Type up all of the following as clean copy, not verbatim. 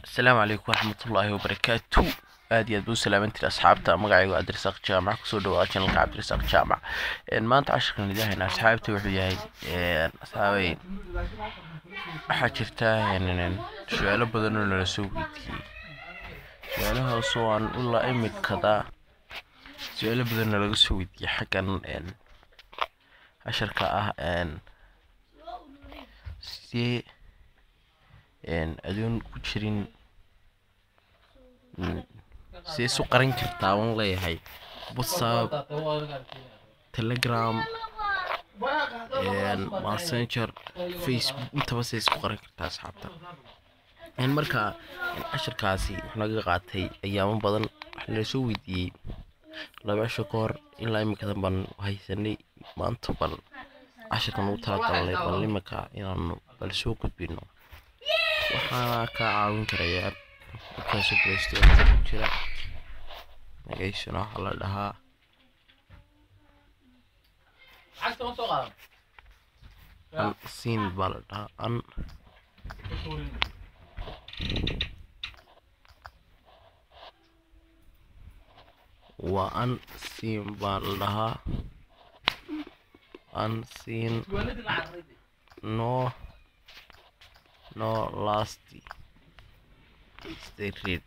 Asalaamu calaykum waraxmatullaahi wabarakaatu. Aad iyo aad buu salaamantiin asxaabta. Magacaygu Cabdirasaaq Jaamac, kusoo dhawaada channelka Cabdirasaaq Jaamac. Maanta casharkan idahayna asxaabta wuxuu yahay, asxaabay, waxaa jirta su-aalo badan oo nala soo weydiiyey, su-aalahaasoo aan ilaa imikada su-aalo badan nalaga soo weydiiyey xaggan casharka ah sidee adoon ku jirin sidee isu qarin kartaa waan leeyahay WhatsApp, Telegram, Messenger, Facebook, intaba sidee isku qarin kartaa asxaabta. Marka casharkaasi wuxuu naga qaatay ayaamo badan, waxaa nala soo weydiiyey 2 cisho ka hor, ilaa imikadan baan haysanay. Maanta bal casharkan ugu talagalnay bal imika inaanu bal soo gudbino, waxaana kaa caawin karayaa markaasoo Play Store ku jira, magaciisuna waxaa la dhahaa Unseen baa la dhahaa. Waa Unseen baa la dhahaa, Unseen no last read.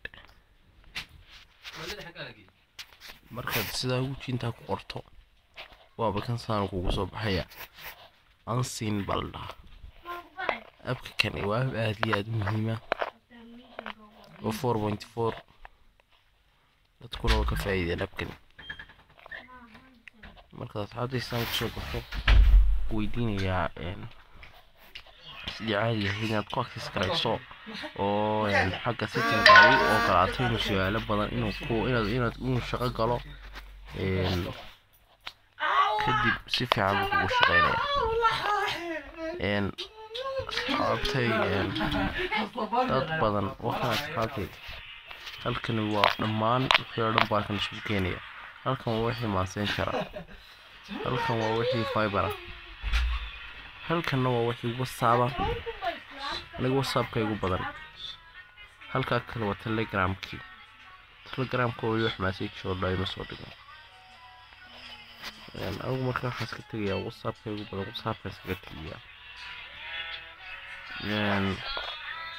Markaad sidaa wejintaa ku qorto, waaba kan saan kugu soo baxaya, Unseen baa la dhahaa appka kani. Waa app aad iyo aad u muhiima oo 4.4 dadkuna waa ka faa'iideen appkani. Markaad asxaabta saan kusoo baxo, weydiinayaa sidii caadiga ahayd inaad ku access garayso oo xagga settingka u ogolaato inuu su-aalo badan inuu ku inaad inaad inuu shaqo galo, kadib si fiican buu kugu shaqeynaya. Asxaabtay, dad badan waxaa asxaabtay, halkani waa dhammaan wixii oo dhan baa halkan isugu keenaya. Halkan waa wixii Messenger ah, halkan waa wixii Viber ah, halkanna waa wixii WhatsApp ah. Aniga WhatsAppka igu badan. Halkaa kale waa Telegramkii, Telegramka weli wax message oo dhan ima soo dhigo anigu. Marka waxaan iska tegayaa WhatsAppka igu badan, WhatsAppka iskaga tegayaa.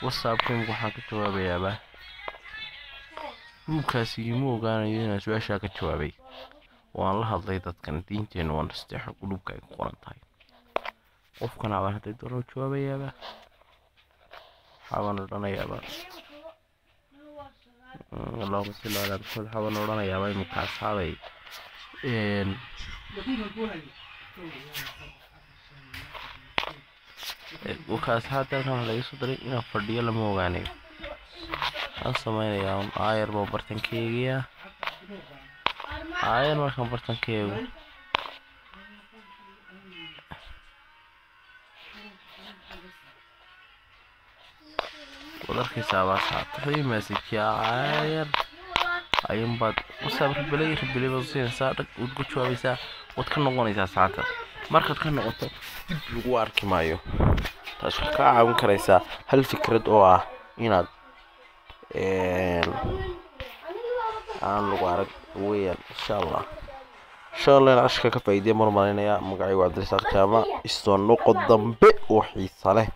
WhatsAppka imika waxaan ka jawaabayaaba gruubkaasi ima ogaanayo inaan su-aashaa ka jawaabay. Waan la hadlay dadkan, diinteenu waa nasteexo, gruubka ay ku qoran tahay. Qofkan abaan hadday doono jawaabayaaba, waxaabaan odhanayaaba allahuma salli calaa Maxamed, waxaabaan odhanayaaba imika asxaabay, waka asxaabta halkan waxaa laga soo diray inaan fadhiyo lama ogaanayo. Waxaan sameynayaa un aayar baa bartan ka eegayaa, aayar markaan bartan ka eego waad arkaysaaba asxaabta wuxuu ii message-yaa aayar ayuunbaad WhatsApp reply, reply baad siinaysaa, dhag waad ku jawaabaysaa, waad ka noqonaysaa asxaabta. Markaad ka noqoto dib lagu arki maayo. Taas waxay kaa caawin karaysaa hal fikrad oo ah inaad aan lagu arag weeyaan. Insha Allah, insha Allah in casharka ka faa'iidey mar malaynayaa. Magacaygu Cabdirasaaq Jaamac, isoo noqo dambe oo xiisa leh.